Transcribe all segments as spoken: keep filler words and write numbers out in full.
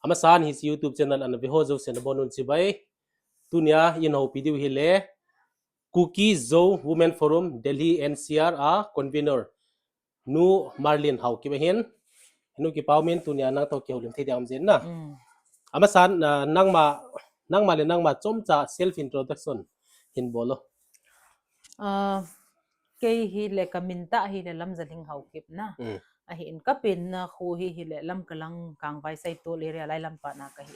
Amasan hiche YouTube channel ana ve ho jousen nabonun chibai. Tunia eihoupi diu hi le Kuki Zo Women Forum Delhi N C R a convener Nu Marlin Haokip ahin. Nu kipa umin, tunia nang toh kihoulim thei dia um jin na. Amasan, ah, nangma, nangma le nangma chomcha self introduction hin bol o. Ah, kei hi le kamin tah hi le Lamjalhing Haokip na. Ahin kapenna kho hi hi le Lamka lang Kangvai Saitol area Lailampat na kahi.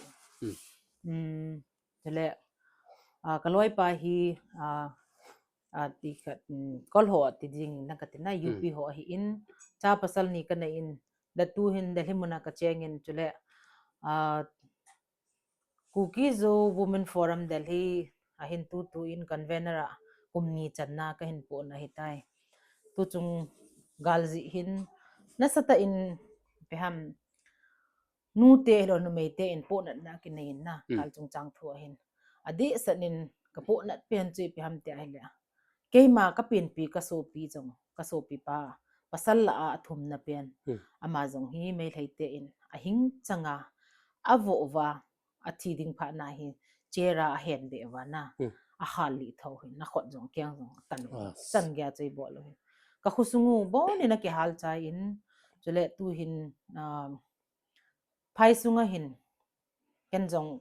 Chule, ah, kaloipa hi, ah, ah, ti khat, um, Kol ho ti ding na kati na, U P ho ahin, cha pasal ni kanei in, tuhin Delhi muna kachengin, chule, ah, Kuki Zo Women Forum Delhi ahin tutu in convener a kum ni channa kahin pon ahitai. Tuchung gal jeh hin nasatah in ipi ham, nute hilou numeite in pohnatna kinei in na, gal chungchang thu ahin. Adehset in kapohnat pen chu ipi ham tia hile, keima kapenpi kasopi jong, kasopipa pasal lah a athumna pen. Ama jong hi Meitei te in ahing changa avoh uva, athi ding phat na hi chair a ahenbeh uva na, ahal lih thou hin, akhut jong akeng jong atan u, chan geiya chu ibol u hin. Kakhosung u bon in akihal chai in, chule tuhin, ah, phai sunga hin, ken jong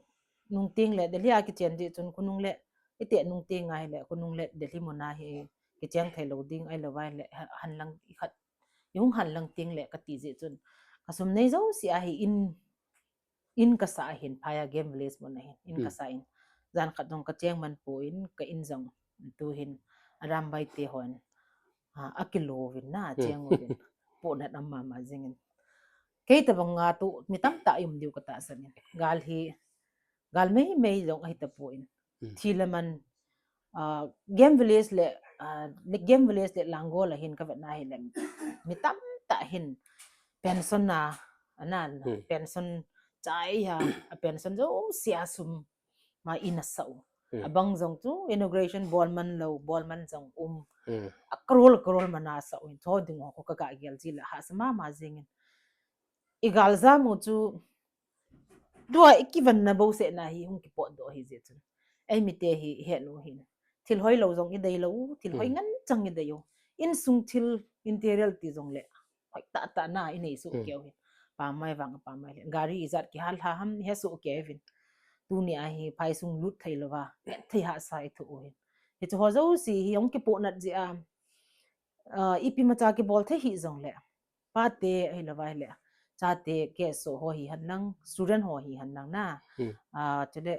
nungteng le Delhi a kichen jeh chun khonung le, ite nungteng a hile khonung le Delhi muna hi kicheng theilou ding ahilou va le, hanlang ikhat, ihung hanlang teng le kati jeh chun, kasum nei jouse ahi in, in kasah ahin, phai a Game Village mun ahin, in kasah in. Jan khat jong kacheng man pon, ka in jong tuhin Arambai te hon, ah, akilouvin na, cheng uvin. Pohnat um mama jingin. Kei tabang a tu mi tamtah i um diu katahsan in. Gal hi, gal meimei jong ahi tapon. Thi le man, ah, Game Village le, ah, Game Village le Langol a hin kavet na hile, mi tamtah hin pension a, ana, pension chai a, a pension jouse a sum ma in asah u. Abang jong chu inauguration bol man lou, bol man jong um. A crore, crore man asah u hin, chu ding ho khu kaga gel ji le hahsa mama jingin. I galjam u chu, tua i kivanna bouseh na hi hung kipotdoh ahi jeh chun, eimite hi ihet u hin, thil hoilou jong idei lou, thil hoi ngen chang idei u. Insung thil, interior ti jongle, hoi tahtah na inei soh kei u hin. Pamai vang pamai le, gari ijat kihal lha ham ihet soh kei uvin. Tunia hi phaisung lut theilouva, pet thei hahsa ithoh u hin. Hiche ho jouse hi hung kipohnat jeh a, ah, ipi macha kibol thei hih jongle, pate ahilouva hile, chate, KSO ho hihen lang, student ho hihen lang na. Ah, chule,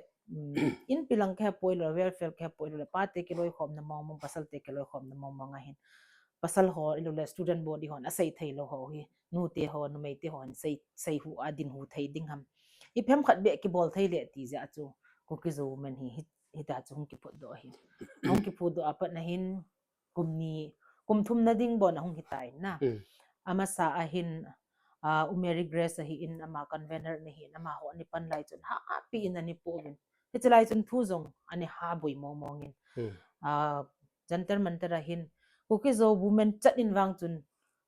inpi lang kahepoi lou, welfare kahepoi lou le, pate kiloikhomna mongmong, pasalte kiloikhomna mongmong ahin. Pasal ho ilou le, student body hon asei theilou ho hi, nute ho, numeite hon sei, seihu a dinhu thei ding ham, ipi ham khat beh kibol thei le ti jeh a chu, Kuki Zo Women hi, hi, hita chu hung kipotdoh ahi. Hung kipotdoh a pat na hin, kum ni, kum thumna ding bon ahung hitan na. Amasa ahin, ah, U Mary Grace ahin, ama convener ana hin, amaho ana pan lai chun, hapi in ana pouvin. Hiche lai chun thu jong ana haboi mongmong in. Ah, Jantar Mantar ahin, Kuki Zo Women chat in vang chun,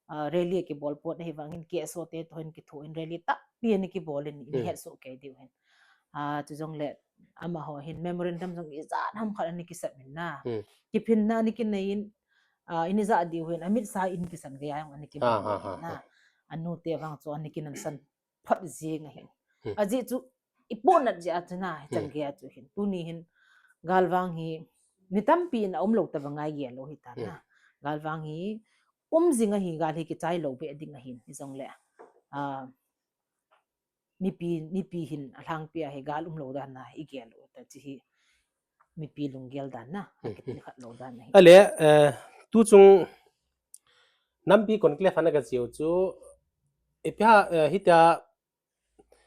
ah, rally kibol pon ahivangin, KSO te toh hin kithoh in rally tampi ana kibol in, ihet soh kei diu hin. Ah, chujongle, amaho hin memorandum jong ijat ham khat ana kisem in na. Kiphinna ana kinei in, ah, ijat diu hin, amit sa in kisan geiya jong ana kiman in na. Anute vang chu ana kinansan phot jing ahin. Ajeh chu, ipohnat jeh a chu na, hichan geiya chu hin. Tuni hin, galvang hi, mi tampi in aumlou tabang a igel u hitan na. Galvang hi, um jing ahi, gal hi kichai lou beh ding ahin, hijongle, ah, mipi, mipi hin alhangpi a hi gal umlou dan a igel u ta chu hi, mipi lunggel dan a, akikhat lou dan ahi. Ale, eh, tuchung nampi conclave ana kacheu chu, ipi ham, eh, hitia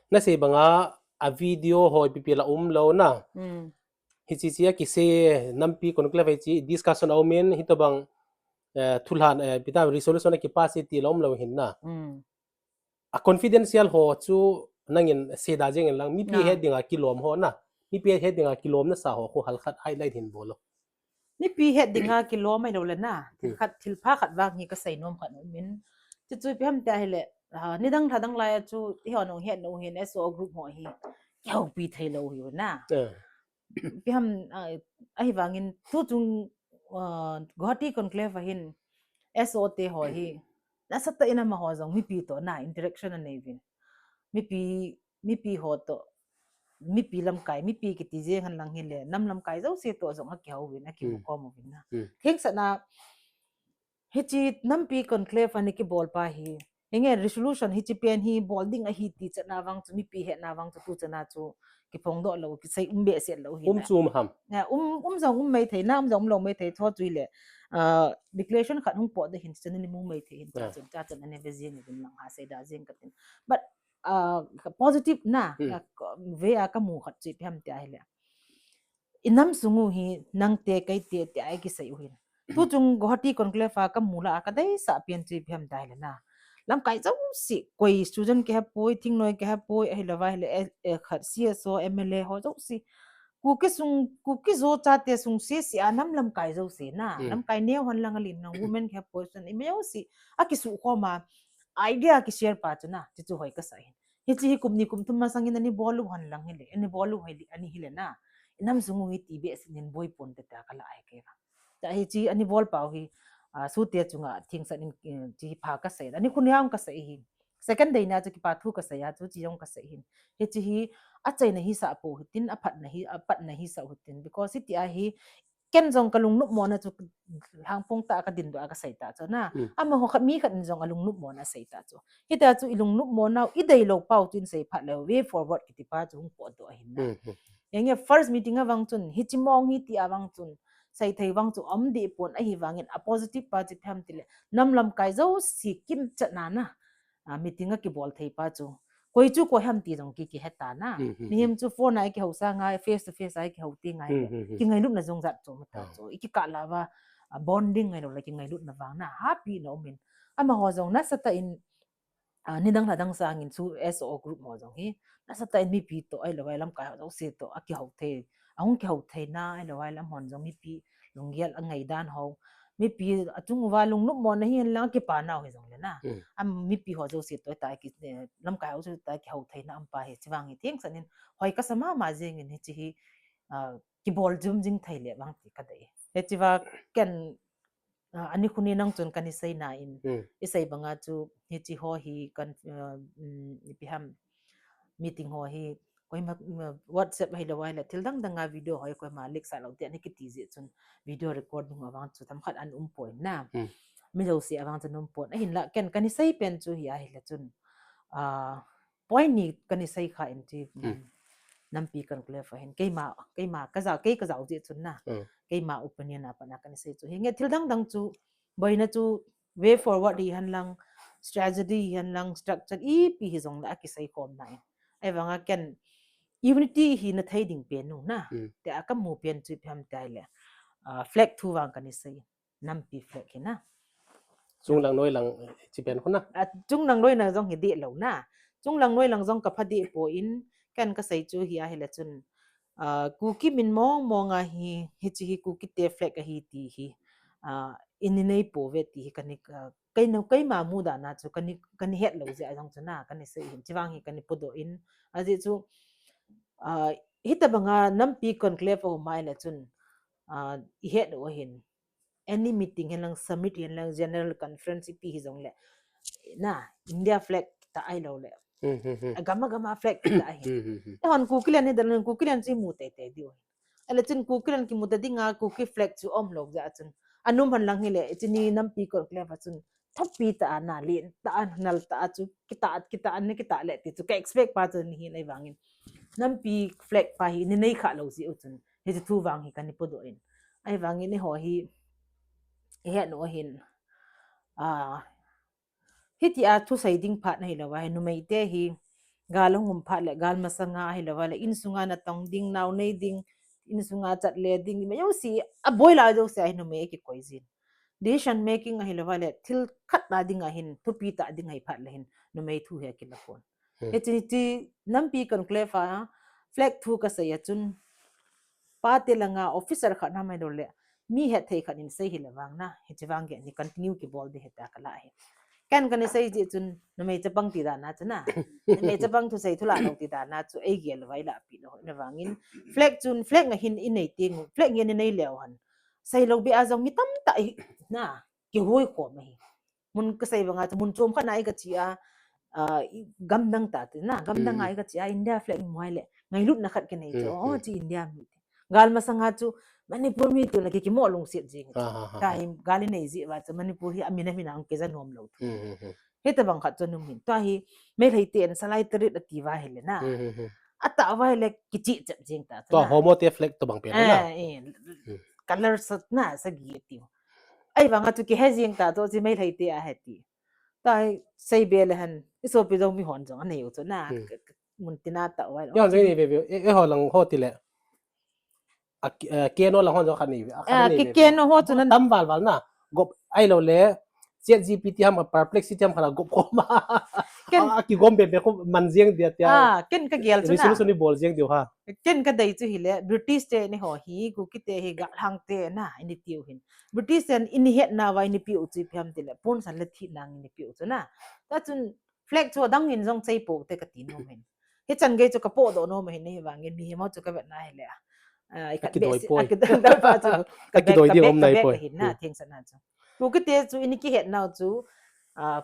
nasei banga, a video ho ipi pi la umlou na. Hiche che a kisei, nampi conclave hiche discussion aumin, hitobang, eh, thulhan, eh, ipi ham resolution akipass e ti la umlou hin na. A confidential ho chu nangin seida jeng in lang, mipi het dinga kilom ho na. Mipi het dinga kilom nasa ho khu halkhat highlight hin bol o. Mipi het dinga kilom ahilou le na, thil khat, thilpha khat vang hi kasei nom khat umin. Chuchu ipi ham tia hile, Ah, nidang thadang lai a chu, eiho nung het nung hin S O group ho hi, kihoupi thei lou hi na. Eh. Ipi ham, ah, ahivangin tuchung, ah, Guwahati Conclave a hin S O te ho hi, nasatah in amaho jong mipi toh na interaction anei uvin. Mipi, mipi ho toh, mipi lamkai, mipi kiti jeng hen lang hile, nam lamkai jouse toh jong akihou uvin, akimu Hmm. khom uvin na. Hmm. Thengsa na, hiche nampi conclave ana kibol pa hi, hinge resolution hiche pen hi bol ding ahi ti chan a vang chu, mipi hetna vang chu, tu chan a chu kiphongdoh lou, kisei um behseh lou hi Um na. chu um ham. Ya, um, um jong um maithei na, um jong um lou maithei tho chu hile. Ah, declaration khat hung potdoh hin, chan a ni mu maithei hin, cha Ya. chan, cha chan ana ve jeng uvin lang ha sei da jeng katin. But, ah, positive na, Hmm. ya, ko-, ve a kamu khat chu ipi ham tia hile. I nam sung u hi nangte keite tia ikisei u hin. Tuchung Guwahati Conclave a kamu la a kadeisah pen chu ipi ham tia hile na. Lamkai jouse, koi student kihe poi, thingnoi kihe poi, ahilou va hile, eh, eh, khat C S O, M L A ho jouse. Kuki sung, Kuki Zo chate sung sese a nam lamkai jouse na. Hmm. Lamkai neo hon lang alen lang, women kihe poi, student, ima jouse. Akisukhom a, idea kishare pa chu na, chuchu hoi kasah hin. Hiche hi kum ni kum thum masang in ana bol u hon lang hile, ana bol u hile, ana hile na. I nam sung u hi ti behseh in boi ponte tia kala ahi kei vang. Tia hiche ana bol pau hi, ah, sute chunga thengsa in, eh, hiche hi pha kasei. Ani khu ni a hung kasei hi. Second day na chu kipa thu kasei a chu hiche jong kasei hin. Hiche hi achaina hisah pou hitin, aphatna hi, apatna hisah u hitin. Because hitia hi, ken jong kalungnop mona chu hangpong tah a kadindoh a kasei ta chu na. Hmm. Amaho khat mi khat in jong alungnop mona asei ta chu. Hitia chu ilungnop mona u, ideilou pau chu in sei phat leu, way forward kiti pa chu hung potdoh ahin na. Hmm, hmm. Hinge first meeting a vang chun, hiche mong hi tia vang chun, seithei vang chu um deh pon ahivangin a positive pa chu ipi ham tile, nam lamkai jouse kimchatna na. Ah, meeting a kibol thei pa chu. Koi chu koi ham ti jong ki, kihe ta na. Hmm, hmm, Mihem hmm. chu phone a ikihou sang a, face to face a ikihou ti ngai Hmm, le. hmm, hmm. Kingailutna jong jat chu mata Ah. chu. Ikikah la va, ah, bonding ngailou le kingailutna vang na. Happy na um in. Amaho jong nasatah in, ah, nidang thadang sangin chu S O group ho jong hi. Nasatah in mipi toh ahilou va lamkai ho jouse toh akihou thei. Ahung kihou thei na ahilou va lamhon jong mipi lunggel angai dan ho. Mipi achung uva lungnop mona hi hen lang kipa nau hi jong le na. Hmm. Am mipi ho jouse toh ta ki, eh, lamkai ho jouse ta kihou thei na um pa hi hiche vang hi thengsa in hoi kasa mama jeng in hiche hi, ah, kibol jum jing thei le vang ti kadei. Hiche va ken, ah, ani khu ni nang chun kana sei na in. Hmm. Isei banga chu hiche ho hi kan, ah, um, ipi ham meeting ho hi koima, um, WhatsApp ahilou va hile thil dang dang a video ho hi koima leak sah lou ti ana kiti jeh chun video recording avang chu themkhat ana um poi na. Hmm. Mi jouse avang chu ana um pon. Ahinla ken kana sei pen chu hi ahile chun, ah, point ni kana sei kha in chu, Hmm. um, nampi conclave a hin keima, keima kajao, kei kajao jeh chun na. Hmm. Keima opinion a pat na kana sei chu. Hinge thil dang dang chu boina chu way forward hi hen lang, strategy hi hen lang, structure ipi hi jong le akisei khom na in. Ahivanga ken unity hina thei ding pen nung na. Hmm. Tia kamu pen chu ipi ham tia hile, ah, flag thu vang kana sei. Nampi flag hi na. Chung lang noi lang, eh, hiche pen khu na. Ah, chung lang noi lang jong hi deh lou na. Chung lang noi lang jong kapha deh poi in, ken kasei chu hi ahile chun, ah, Kuki min mong mong a hi, hiche hi Kuki te flag ahi ti hi, ah, ini nei pouve ti hi kana, ah, keima, keima mudan a chu kana, kana het lou jeh a jong chu na, kana sei hin, hiche vang hi kana podoh in, ajeh chu, ah, hitobanga nampi conclave a um ahile chun, ah, ihet u ahin, any meeting hen lang, summit hen lang, general conference ipi hi jong le, na, India flag ta ahilou le. Hmm, hmm, hmm. Agam agam a flag ta ahi. Hmm, hmm, hmm. Eihon Kukiland hi dan Kukiland chu imu teitei diu ahi. Ahile chun Kukiland kimu ta dinga Kuki flag chu um lou jeh a chun. Anom hen lang hile, hiche ni nampi conclave a chun. Thupi tah a na, len tah a, nal tah a chu, kitah, kitah, ana kitah le ti chu, ka expect pa chu ana hi ahivangin. Nampi flag pa hi, ini nei kha lou jeh u chun. Hiche thu vang hi kana podoh in. Ahivangin eiho hi, ihet u ahin. Ah, hitia thusei ding phat na hilou va, hi numei te hi, gal ahung um phat le, gal masanga hilou va le, insunga natong ding, nao nei ding, insunga chat le ding, ima jouse, aboi lai jouse a hi numei akikoi jin. Decision making ahilou va le, thil khat ta ding ahin, thupi ta ding ahi phat le hin, numei thu hi akila pon. Hmm. Hiche, hiche nampi conclave a, flag thu kasei a chun, pate langa officer khat na mai dol le, mi hetthei khat in sei hile vang na, hiche vang gei ni continue kibol ding ahi tia kala ahi. Ken kana sei ji chun, numei chapang ti dan a chu na. Numei chapang thusei thulah lou ti dan a chu, ei gel vai la pi lou. Ahivangin, flag chun, flag nga hin i nei ting, flag ngen i nei leu hen. Sei lou beh a jong mi tamtah i, na, kihui khom ahi. Mun kasei banga chu, mun chom khat na i kache a, ah, i gamdang tah te na, gamdang a i kache a, India flag i mu a ahile, ngailutna khat kanei chu, oh, chi India mi te. Gal masanga chu, Manipur mi ti le kei kimo lungset jing. Tahi, gal i nei ji uva chu, Manipur hi amin amin a hung kija nom lou thu. Hitabang khat chu aum in. Tahi, Meitei ten Salai Tarit ati uva ahile na. Atah uva ahile kicheh chep jing ta chu na. Homo te flag tobang pen na. Color sat na, sagi tiu. Ahivanga chu kihe jing ta chu, chi Meitei te ahe ti. Tahi, sei be le hen, i sopi jong mi hon jong anei u chu na. Mun tina tah uva. Eiho lang ho ti le. A, eh, K N O lang ho jong khat nei ve. K N O ho chu nan tam val val na. Gop ahilou le. Chat G P T ham, a Perplexity ham khat a gop khom a. Ken a, a kigom be be khu man jeng dia tia. Ah, ken ka gel chu na. Resolution i bol jeng diu ha. Ken ka dei chu hile, British te ni ho hi, Kuki te hi, galhang te na, ini tiu hin. British ten ini hetna uva ini piu chu ipi ham ti le, ponsan le thina ngen ini piu chu na. Ta chun, flag chu adang in jong chei pou te kati nom hin. Hichan gei chu kapohdoh nom hin, ahivangin mihem ho chu kavetna hile. Ah, i khat be si, akidoi poi. Akidoi ding um nai poi. Hin na, thengsan na chu. Kuki te chu ini kihetnau chu, ah,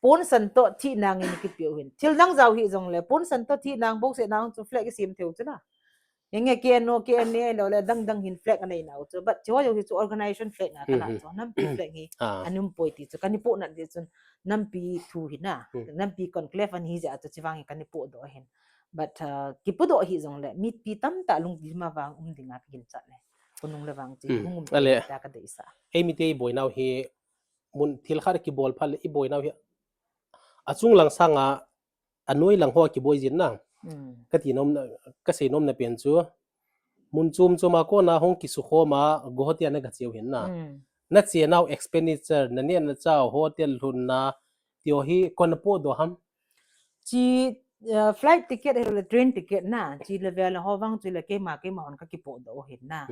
ponsan toh thina ngen ini kipiu hin. Thil dang jao hih jongle, ponsan toh thina ngen bouseh nau chu flag i sem thei u chu na. Henge K N O, K N A lou le dang dang hin flag anei nau chu. But chu ho jong hi chu organization flag na kala chu. Nampi flag hi aum poi ti chu. Kani poh nat di chun nampi thu hi na. Nampi conclave ani jeh a chu chivang hi kani pohdoh hin. But, uh, kipohdoh hih jongle mipi tamtah lungdei ma vang um dinga kaginchat le. Khonung le vang chu hung um ta kadeisah. Ei mite i boinau hi mun thil khat kibol phat le i boinau hi achung lang sanga anoi lang ho kiboi jin na. Kati nom na, kasei nom na pen chu. Mun chom chom a kona hung kisukhom a, go hotel na gache u hin na. Na chenau expenditure, na neh na chah, hotel lhunna, ti ho hi koin napohdoh ham? Chi, uh, flight ticket, ahilou le train ticket na, chi le vel ho vang chu le keima, keima hon kakipohdoh u hin na.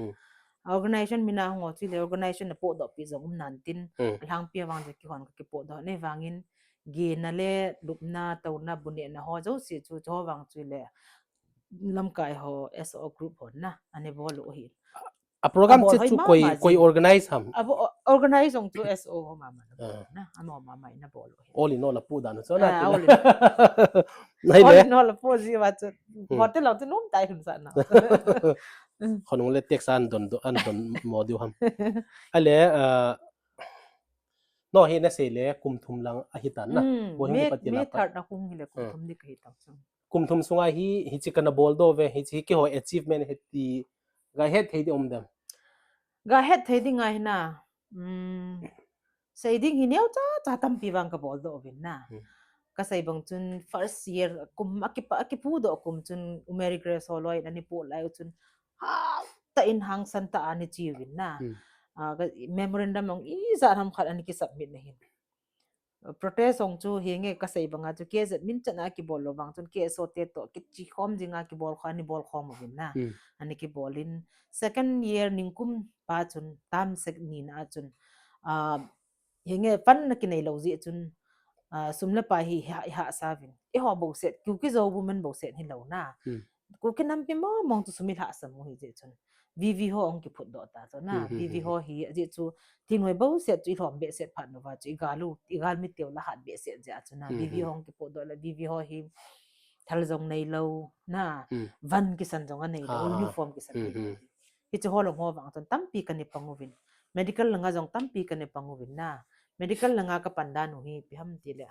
Organization mina hung ho chu le organization napohdoh pi jong um nan tin, alhangpi a vang chu keihon kakipohdoh na ahivangin, gena le, lupna, touna, bu nehna ho jouse chu, chu ho vang chu le, lamkai ho, S O group hon na, ana bol u ahi. A program chu koi, koi organize ham? A organize jong chu S O ho mama na bol na, ama mama in abol u ahi. All in all apoh dan chu na. All in all apoh ji uva chu. Hotel lang chu nom tai hun sa na. Khonung le tax an don, an don mo diu ham? Ale, uh, no hi nasei le kum thum lang ahi tan na. Bo hi May, May third na hung hile kum thum ni kahi tan chu. Kum thum sunga hi, hiche kana boldoh ve, hiche hi keiho achievement ahi ti, gahet thei ding um dem? Gahet thei ding ahi na, um, sei ding hi neocha cha tampi vang kaboldoh uvin na. Kasei bang chun first year, kum akipa, akipudoh kum chun, u Mary Grace holoi in ani poh lai u chun, hatah in hangsan tah a ani che uvin na. Ah, memorandum jong ijat ham khat ani kisubmit na hin. Protest jong chu hinge kasei banga chu K Z min chan a kibol lou vang chun K S O te toh kiche khom jinga kibol kha, ani bol khom uvin na. Ani kibol in second year ningkum pa chun term sek ni na chun, ah, hinge fund na kinei lou jeh chun, ah, sum le pai hi ha, ha sa uvin. Eiho bouseh, Kuki-Zo women bouseh hilou na. Kuki nampi mong mong chu sum ilhahsam u ahi jeh chun. V V ho ahung kiphutdoh ta chu na. V V ho hi, ajeh chu, thingnoi bouseh chu ilhom behseh phat uva chu, igal u, igal miteu la hat behseh jeh a chu na. V V ho ahung kiphutdoh le, V V ho hi, thal jong neilou na. Van kisan jong aneilou, uniform kisan neilou. Hiche ho lang ho vang chun tampi kana pang uvin. Medical langa jong tampi kana pang uvin na. Medical langa kapan dan u hi, ipi ham ti le.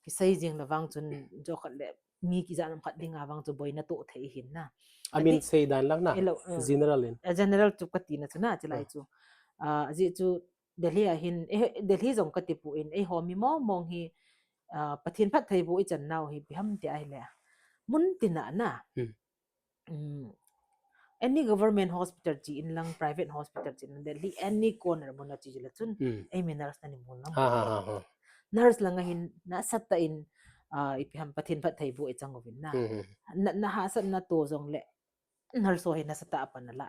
Kisei jing le vang chun, jo khat le, mi kija nam khat dinga vang chu boina toh thei hin na. Amin sei dan lang na. General in. A general chu kati na chu na, chilai chu. Ah, ajeh chu Delhi a hin, eh, Delhi jong kati poi in, eiho mi mong mong hi, ah, Pathen phattheiboh ichan nau hi ipi ham ti ahile. Mun tina na. Um, any government hospital che in lang, private hospital che in lang, Delhi any corner mun a che le chun, eimi nurse nani mu lang. Nurse langa hin nasatah in, ah, ipi ham Pathen phattheiboh ichang uvin na. Na, nahahsatna toh jongle, nurse ho hi nasatah a pan ala.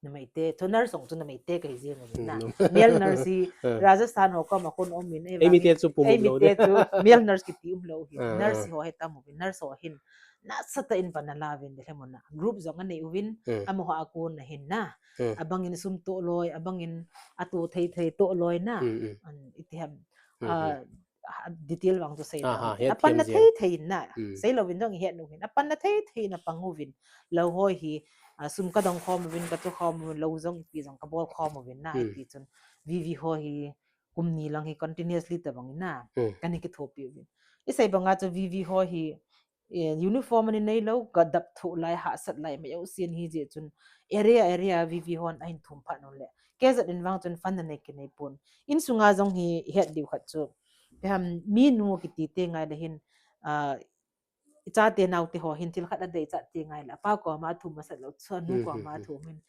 Numeite, chu nurse jong chu numeite kahi jeng uvin na. Hmm. Male nurse hi, Ah. Rajasthan ho koma kon um in, Ei mite chu pum um lou eimite de. Chu male nurse kiti um lou hi. Ah, Nurse ah. Ho hi tam uvin, nurse ho hin nasatah in pan ala uvin, Delhi muna. Group jong anei uvin, Hmm. amaho a kon ahin na. Hmm. Abang in sum toh loi, abang in atoh thei thei toh loi na. Hmm, hmm. An iti ham, Hmm, ah, hmm. ha, detail vang chu sei Aha, lou. het Apan them na jeng. Thei thei na. Hmm. Sei louvin jong i het uvin. Apan na thei thei na pang uvin. Lou ho hi, ah, sum ka dong khom uvin, ka chu khom uvin, lou jong ipi jong ka bol khom uvin na. Hmm. Hiti chun V V ho hi kum ni lang hi continuously tabang in na. Hmm. Kana kithopi uvin. I sei banga chu V V ho hi, eh, uniform ani nei lou, ka dap thoh lai, hahsat lai, mai jousen hi jeh chun area, area V V hon ahin thum phat un le. Kei jat in vang chun fund anei kinei pon. Insunga jong hi het diu khat chu. Ipi ham, minu kiti teng ngai le hin, ah, chate naote ho hin thil khat adei chat teng ngai le. Apa koma thum masat lou, chu anu Hmm, koma hmm, hmm. thum in.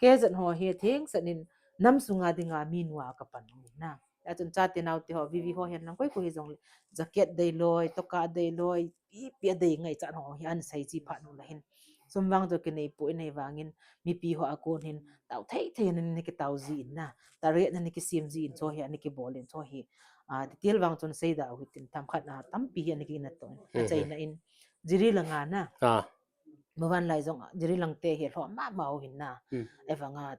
Kei jat ho hi thengsel in nam sunga dinga minu a ka pan uvin na. Achun chate naote ho, V V ho hihen lang koi koi hi jong le. Jacket dei loi, toka dei loi, ipi adei ngai chan ho hi ana sei ji phat un le hin. Sum vang chu kinei poi, inei vang in, mipi ho a kon hin, tao thei thei in ana kitao ji in na. Target ana kisem ji in chu hi, ana kibol in chu hi. Ah, detail vang chun sei da u hitin themkhat a tampi hi ana kina to in. Hmm, hmm. Achaina in, Jiri langa na. Ah. Muvanlai jong, Jiri lang te hi lhom mama u hin na. Hmm. Ahivanga,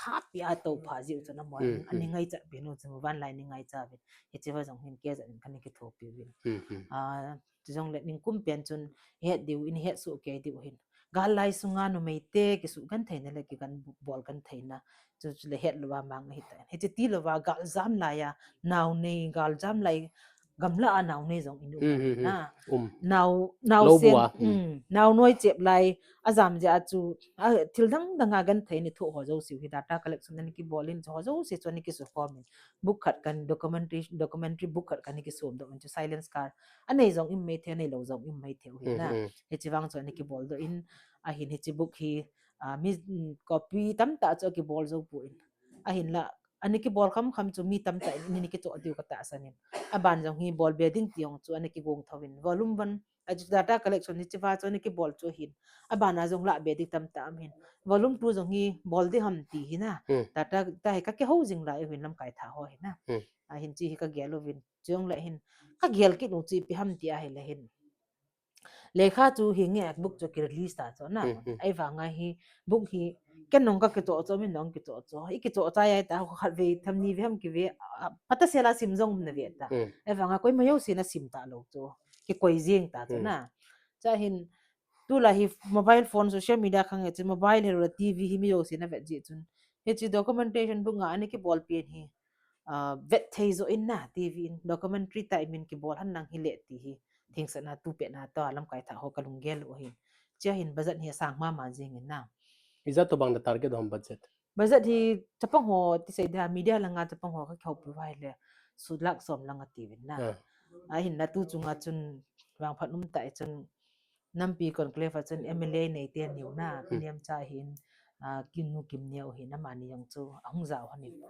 happy a toh pha jiu chun amahon, Hmm, hmm. ani ngaicha pi nu chu muvanlai ni ngaicha uvin. Hiche va jong hin kei jat in kana kithopi uvin. Hmm, hmm. Ah, chu jong le nikum pen chun het diu, in het soh kei diu hin. Gal lai sunga numeite kisugenthei na le kigan bol genthei na. Chu, chu le het louva mang ahi ta. Hiche ti louva gal jam lai a, nao nei gal jam lai, gamla a nao nei jong i um Hmm, hmm, hmm. na. Um. Nao, nao Lou sen, bua, hmm. hmm, nao noi chep lai, ajam jeh a chu, a, thil dang dang a genthei ni thoh ho jouse u hi data collection ana kibol in chu ho jouse chu ana kisu khom in. Book khat kan documentary, documentary book khat kana kisem doh in chu silence car. Anei jong i um mai thei, anei lou jong i um mai thei u hi Hmm, na. hmm. Hiche vang chu ana kibol doh in, ahin hiche book hi, ah, mi, mm, copy tamtah chu akibol jou poi. Ahinla, ana kibol kham kham chu mi tamtah in ana kichoh diu ka tahsan in. Aban jong hi bol be ding ti jong chu ana kigong thou in. Volume one, a chu data collection hiche va chu ana kibol chu hin. Aban a jong lah be ding tamtah um hin. Volume two jong hi bol ding ham ti hi na. Hmm. Data, ta hi ka kihou jing lai u hin lamkai thah ho hi na. Hmm. Ahin chu hi ka gel uvin. Chu jong le hin. Ka gel kit u chu ipi ham ti ahile hin. Lekha chu hi nge book chu ki release ta chu na. Hmm, hmm. Ahivanga hi book hi ken jong ka kichoh choh, min jong kichoh choh. I kichoh chai ai ta, khatvei tham ni vei ham kive, ah, phatasela sim jong um na ve ta. Hmm. Ahivanga koima jousen asim talou chu. Kikoi jeng ta chu Hmm. na. Chu hin tulai hi mobile phone, social media khang e chu mobile hilou le T V hi mi jousen avet jeh chun. Hiche documentation book nga ana kibol pen hi, ah, vet thei jo in na T V in documentary tah in min kibol hen lang hile ti hi. Thengsel na tu pet na toh lamkai thah ho ka lunggel u ahi. Chu hin budget hi asang mama jing in na. Ijat tobang na target ham budget? Budget hi chapang ho ti sei dia media langa chapang ho ka kihoupi uva ahile. Sut lakh som lang ati uvin na. Ah. Ahinla tu chunga chun vangphat um tah chun nampi conclave a chun M L A neite neo na, Hmm. Pi Nemcha hin, ah, Kin nu Kimneo hin amani jong chu ahung jao hon in.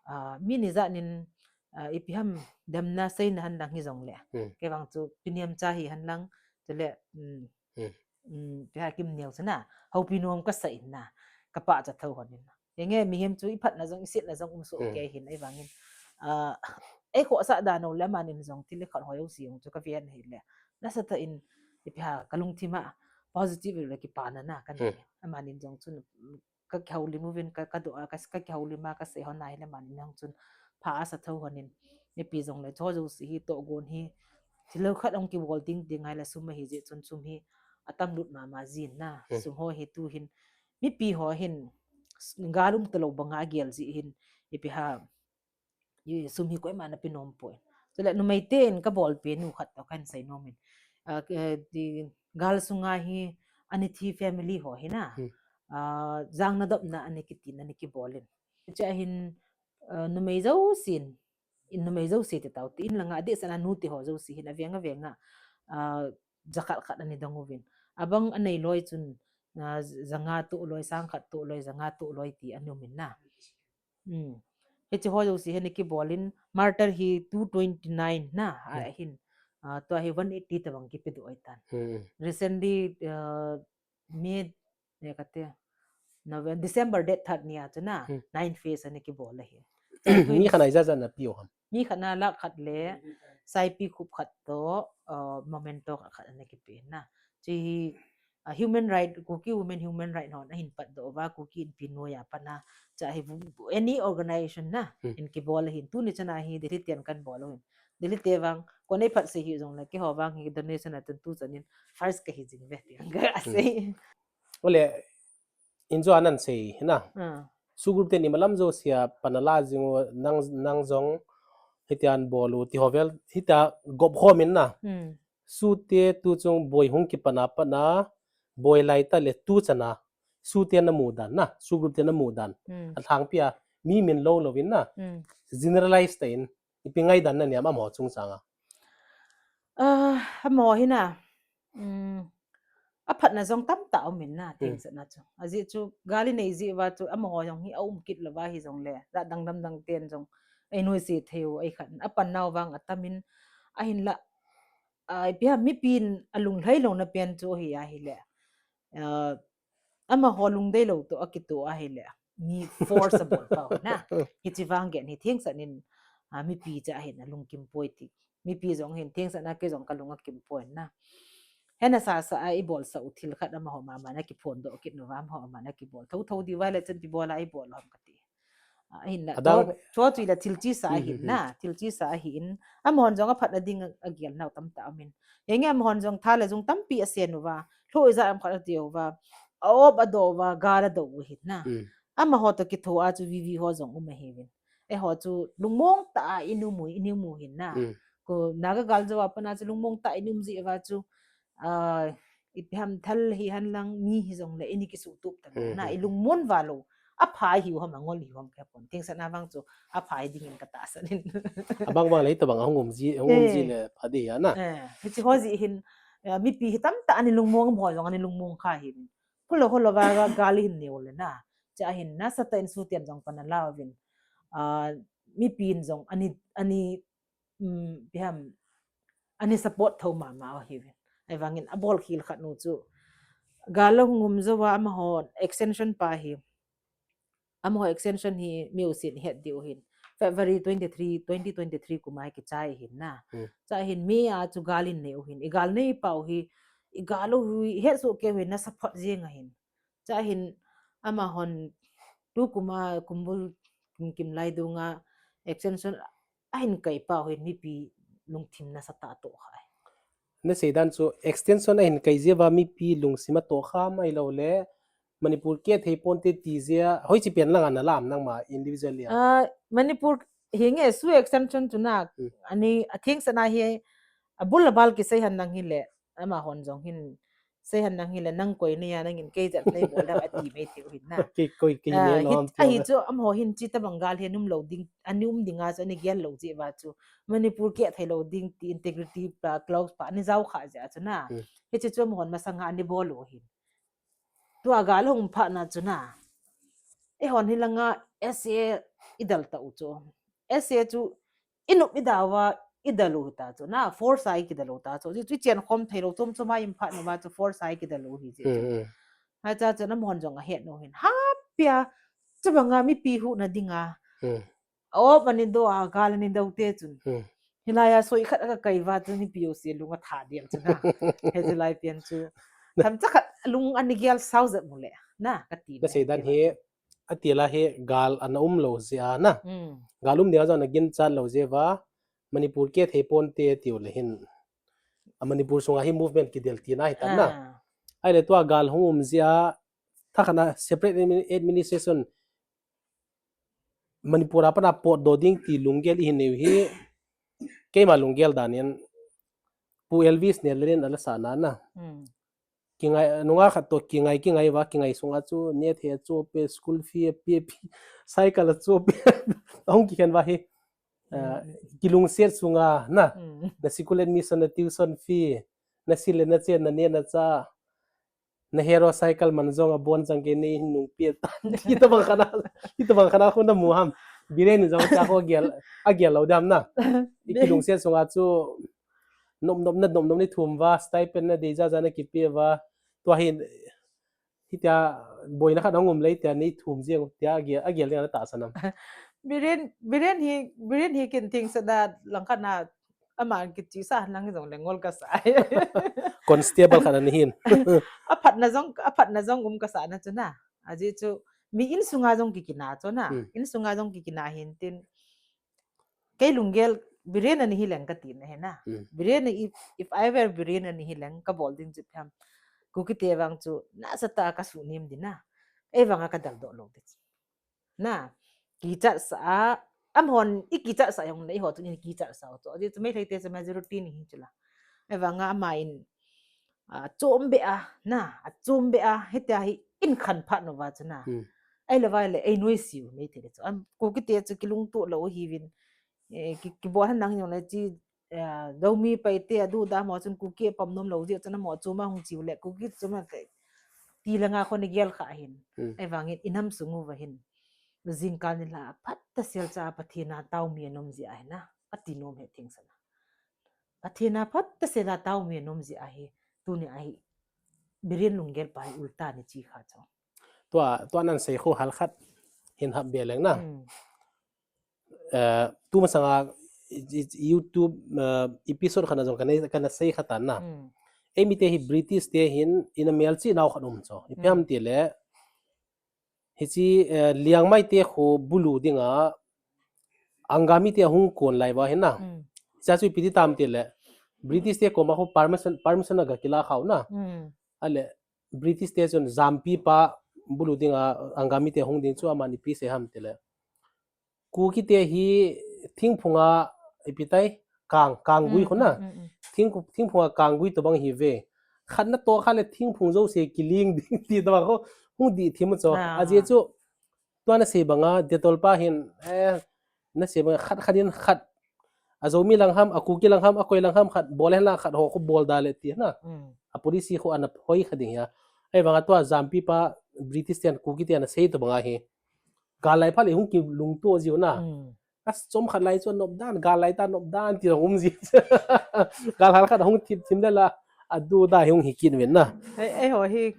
Ah, mi ni jat nin, ah, ipi ham damna seina hen lang hi jong le. Hmm. Kei vang chu Pi Nemcha hi hen lang, chule, um, Hmm. um, pi ha Kimneo chu na, houpi nom kasa in na, ka pachat thou hon in. Henge, mihem chu i phatna jong, i setna jong um soh Hmm. kei hin, ahivangin. Ah, ei khohsah dan u le amanin jong thil khat hoi u si jong chu ka ven ahile. Nasatah in, ipi ha, ka lungthim a positive le kipana na ka nei. Hmm. Amanin jong chu, mm, ka kihoulim uvin, ka, ka doh a, ka, ka kihoulim a, ka sei hon ahile amanin jong chun pha asa thou hon in. Ipi jong le, chu jouse hi tohgon hi, thil khat hung kibol ding ding ahile sum ahi jeh chun sum hi atam lut mama jin na. Hmm. Sum ho hi tu hin, mipi ho hin, s-, gal um talou banga agel jeh hin, ipi ha, i sum hi koima na pe nom poi. Chule numei ten ka bol pen u khat toh kan sei nom in. Ah, ke, ti, gal sunga hi, ana thi family ho hi na. Hmm. Ah, jangna dopna ana kiti na, ana kibol in. Chu hin, ah, numei jousen, in numei jouse ti tau, ti in langa adeh sanga nu ti ho jouse hin aveng aveng a, ah, jakhat khat ana dong uvin. Abang anei loi chun, ah, janga toh loi, sang khat toh loi, janga toh loi ti ana um in na. Hmm. Hiche ho jouse hi ana kibol in, martyr hi two twenty-nine na, Hmm. ahin, ah, tua hi one eighty tabang kipe doh ahitan. Hmm. Recently, ah, May, eh, kati, November, December date third nia chu na, Hmm. nine phase ana kibol ahi. Mi khat na ijat jat na pe u ham? Mi khat na lakh khat le saipi khup khat toh, uh, memento khat ana kipe na. Chu hi, uh, human right, Kuki Women Human Right hon ahin patdoh uva, Kuki Inpi noiya pat na. Chu hi vu-, any organization na, Hmm. in kibol ahin, tuni chan a hi Delhi ten kan bol u hin. Delhi te vang, kon ei phat sei hih jongle, keiho vang hi donation a chun tu chan in first kahi jing ve ti ang ka Hmm. sei. Ole, in jo anan sei na. Ah. SoO group ten imalam jousea pan ala jing u, nang, nang jong hitia bol u ti ho vel, hitia gop khom in na. Hmm. SoO te tu chung boi hung kipan a pat na, boi lai ta le tu chan a, SoO te na mu dan na, SoO group te na mu dan. Hmm. Alhangpi a, mi min lo lo in na, Hmm. generalize ta in, ipi ngaidan na nei am amaho chungchang a? Ah, amaho hi na, um, aphatna jong tamtah um in na, Hmm. thengsetna chu. Ajeh chu, gal inei jeh uva chu, amaho jong hi aum kit lou va hi jongle, jat dang dang dang ten jong, ei nuisat thei u, ei khat, apan nau vang atam in, ahinla, ah, ipi ham mipin alunglhai louna pen chu hi ahile. Ah, amaho lungdei lou toh akitoh ahile, mi force abol pau na. Hiche vang gei hi thengsat in, ah, mipi cha hin alungkim poi ti. Mipi jong hin thengsat na kei jong kalung akim poi na. Hena sasa a ibolsah u thil khat amaho mama na kiphondoh kit nu va, amaho mama na kibol. Tho tho di va le chun ti bol a ibol u ham kati. Ah, ahin na, Adang chu, chu chu la thil chesa Hmm, ahin hmm, na, thil chesa ahin. Amahon jong aphatna ding a, agel nau tamtah um in. Henge amahon jong tha le jung tampi asen uva. Lhoh ijat am khat ati uva. A-op adoh uva, gal adoh u hin na. Hmm. Amaho toh kitho a chu VV ho jong um ahiuvin. Eiho chu lungmong tah a inum u, inum u hin na. Hmm. Ko Naga gal jou a pat na chu lungmong tah a inum jeh uva chu, ah, ipi ham thal hi hen lang mi hi jongle ini kisuhtup ta Hmm, na, hmm. ilungmon va lou. Apha hiu ham, angol hiu ham kapon. Thengsat na vang chu apha hi ding in katahsan in. Abang bang le hitabang ahung um ji, ahung um ji Eh. le pha ding ahi na. Eh, hiche ho jeh hin, eh, mipi hi tamtah ana lungmong, amaho jong ana lungmong kha hi. Kholou kholou va ga-, gal hin neo le na. Cha hin nasatah in SoO ten jong pan ala uvin. Ah, mipin jong ani, ani, um, ipi ham, ana support tho mama u ahiuvin. Ahivangin abol khel khat nu chu. Gal ahung um jou a amaho extension pa hi. Amaho extension hi mi usin het diu hin. February twenty-three, twenty twenty-three kum a hi kichai hin na. Hmm. Cha hin mi a chu gal in nei u hin. Igal nei pau hi, igal u hi, het soh keu hin na support jeng ahin. Cha hin amahon tu kum a kumbul kim kim lai dung a extension ahin kai pau hin mipi lungthim nasatah atoh kha. Nasei dan chu extension ahin kai jeh uva mipi lungthim atoh kha mai lou le Manipur kehthei ponte ti jeh a, hoiche pen lang a nalam nangma individually a? Ah, Manipur henge SoO extension chu na, Hmm. ani athengsat na hi, abul abal kisei hen lang hile, amahon jong hin, sei hen lang hile, nang koi nei a, nangin kei jat nei bol dam ati mai thei u hin na. Kei koi, kei Ah, nei hi, nom ahi chu, amaho hin hitabang gal hi ana um lou ding, ana um ding a chu, ana gel lou jeh uva chu. Manipur kehthei lou ding ti integrity pa, clause pa, ana jao kha jeh a chu na. Hmm. Hiche chu amahon masang a ana bol u hin. Tua gal hung phat na chu na. Eihon hi langa SA idal ta u chu. SA chu inop idau va idal u ta chu na. Force a ikidal u ta chu. Chu, chu chen khom thei lou chom chom a in phat na va chu force a ikidal u hi jeh chu. Hmm, hmm. Hiche chu amahon jong ahet u hin. Hapia, chubang a mipi huhna ding a. Hmm. A-op ana doh a, gal ana do te chun. Hmm. Hilai a soi khat a kakai va chu mipi jouse lung atha diam chu na. Hiche lai pen chu. Themcha khat lung ana gel sao jat mu le. Na, kati na. Nasei dan hi, atil a hi gal ana um lou jeh a na. Hmm. Gal um ding a jong ana ginchat lou jeh uva, Manipur kehthei ponte tiu le hin. A Manipur sunga hi movement kidel tina ahi tan na. Ah. Ahile tua gal hung um jeh a, thakhat na separate admi-, administration Manipur a pat a potdoh ding ti lunggel ihin neiu hi, keima lunggel dan in, Pu Elvis Nel in ala sahna na. Hmm. Kingai, nungah khat toh kingai, kingai uva, kingai sunga chu, nethei achu ape, school fee ape, ape, cycle achu ape, ahung kikhen uva hi. Ah, hmm. Kilungset sunga, na. Hmm. Na school admission, na tuition fee, na sil le na chen, na neh na chah. Na hero cycle man jong abon jang kei nei hin nung pia tan. Hitabang khat a, hitabang khat a khu namu ham. Biren in jong cha khu agel, agel lou dam na. Ikilungset sunga chu nom nom na, nom nom ni thum uva, stipend na dei ja ja na kipe uva. Tua hin Hitia boina khat ahung um le, hitia nei thum jeng, tia agel, agel ding a na tahsan am? Biren, Biren hi, Biren hi kin thing sa da lang khat na, ama kichisa lang jong le ngol kasa. Constable khat ana hin. Aphatna jong, aphatna jong um kasa na chu na. Ajeh chu mi insunga jong kikina chu na. Hmm. Insunga jong kikina hin tin. Kei lunggel Biren ani hileng kati na hina. Hmm. Biren, if, if I were Biren ani hileng kabol ding chu ham. Kuki te vang chu nasatah a kasunem ding na. Ei vang a kadaldoh lou ding. Na, kichat sa a, amahon i kichat sa jong le eiho chun i kichat sa u chu. Ajeh chu Meitei te chu majority ni hi chu la. Ei vang a ama in, a, chom be a, na, a chom be a, hitia hi in khan phat nau va chu na. Hmm. Ei le vai le, ei noise u Meitei te chu. Am, Kuki te chu kilungto lou hi vin. Eh, ki, kibol han nang jong le chi, eh, Zomi Paite a duda mo chun Kuki pom nom lou jeh chun amo chuma hung chiu le Kuki chuma te ti langa khon i gel kha hin. Hmm. Ei vangin i nam sung uva hin. Jingkah ni la phat ta sel cha Pathen a tao mi anom jeh ahi na. Ati nom he thing sa na. Pathen a phat ta sel a tao mi anom jeh ahi. Tuni ahi. Biren lunggel pa hi ulta ni chi kha chu. Tua, tua nan sei khu hal khat hin hap be leng na. Hmm. Eh, tu masanga i-, i-, YouTube, eh, episode khat na jong kana, kana sei khat na. Hmm. Ei mite hi British te hin ina melchih nau khat um chu. Ipi ham ti le, hichi, eh, Liangmai te khu bulu dinga Angami te ahung kon lai va hin na. Hmm. Cha chu ipi ti tam ti le, British te koma khu permission, permission aga kila khau na. Hmm. Ale, British te chun Jampi pa bulu dinga Angami te hung ding chu aman ipi sei ham ti le. Kuki te hi thingphunga ipi tai kang, kanggui khu na. Hmm, hmm, hmm, hmm. Thing, thingphunga kanggui tobang hi ve. Khat na to kha le thingphung jouse kiling ding ti tobang khu hung dih thim chu. Ah. Ajeh chu tua na sei banga Dettol pa hin, eh, na sei banga khat khat in khat. A Zomi lang ham, a Kuki lang ham, a koi lang ham khat, bol hen lang khat ho khu bol da le ti na. Hmm. A policy khu ana hoi kha ding hia. Ei vanga tua Jampi pa British ten Kuki ten ana sei tobang ahi. Gal lai pha le hung kilungto jiu na. Hmm. As chom khat lai chu nop dan, gal lai ta nop dan ti hung um ji. Gal hal khat hung thim thim le la, a duda hi hung hi kin ven na. Ei, eiho hi,